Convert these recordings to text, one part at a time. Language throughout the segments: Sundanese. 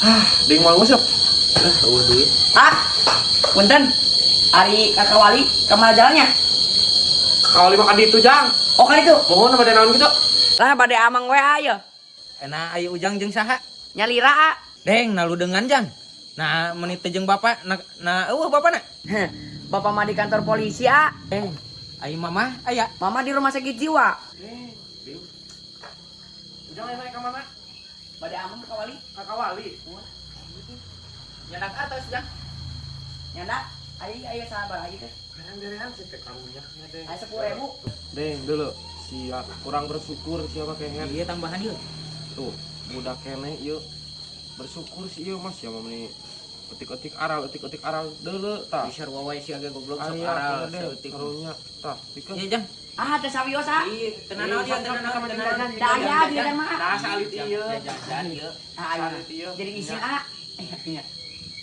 Ah, ding mau ngusap. Ah, eueuh duit. Ah, punten. Ari Kakak Wali kemana jalannya? Kalau lima kali itu jang. Oh kan itu. Mohon pada naon gitu. Lah bade amang we aya. Enak ayo Ujang jeung saha? Nyalira ah. Deng, nah lu dengan jang. Nah, menit teh jeung bapak, nah, nah eueuh bapak na. Heh, bapak mah di kantor polisi ah. Deng, ayo mama aya. Mama di rumah sakit jiwa. Eh, ding. Ujang naik ke mana? Bade amang Kakak Wali. Kakak Wali. Nyandak atas jang. Nyanda, ayo ayo sabar aja teh. Berean-berean sih teh karunya ya deng. Ayo 10.000. Deng dulu. Siap kurang bersyukur siapa kehet. Iya tambahan yuk. Tuh, budak keneh ieu. Bersyukur sih ieu Mas ya mah etik-etik aral, etik-etik aral deuleu tah. Bisa wae sia ge goblok sok Aya aral deh, saeutik. karunya tah, pikeun. Iya jang. Ah, teh sawios ah. Iya, tenan naon ieu, tenan naon, tenan naon. Da aya di dan mah. Tah salit ieu. Jajan ieu. Ah, ayo. Salit ieu. Jadi isin ah. Iya.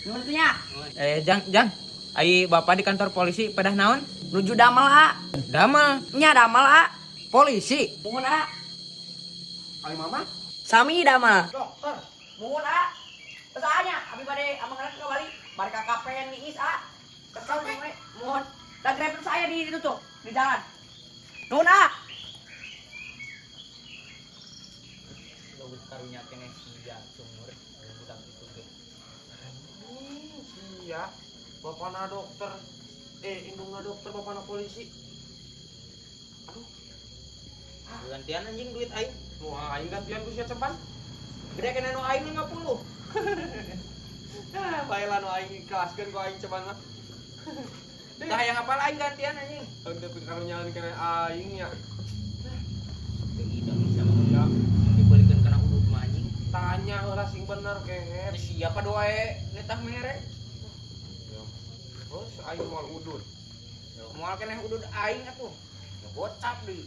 Nuhun tuh nya. Eh, jang, jang. Ai bapak di kantor polisi pedah naon? Nuju damel ah. Damel Nya damel ah. polisi. Muhun ah. Ai mama? Sami damel. Dokter. Muhun ah. Pesaannya, abi bade amang Kakak Wali, bade KKP niis ah. Kesel we. Muhun. Dan driver saya di itu tuh, di jalan. Nuhun ah. Leuwih karunya keneh sia sumur budak itu ge. Iya, bapakna dokter. Eh, indungna dokter, bapakna polisi. Aduh, Gantian anjing duit aing. nu aing gantian ku sia cepan. Gede kena nu aing 50. Ah, bae lah nu aing ikhlaskeun ku aing cepan mah. Tah yang apal aing gantian anjing. Tapi karunya kena aing ya. Teu idang sama Ya, dibelikeun kana udud mah anjing. tanya heula sing bener kehet. Siapa doae nitah mere? Ya. Terus aing moal udud. Moal keneh udud aing atuh. Gocap deui.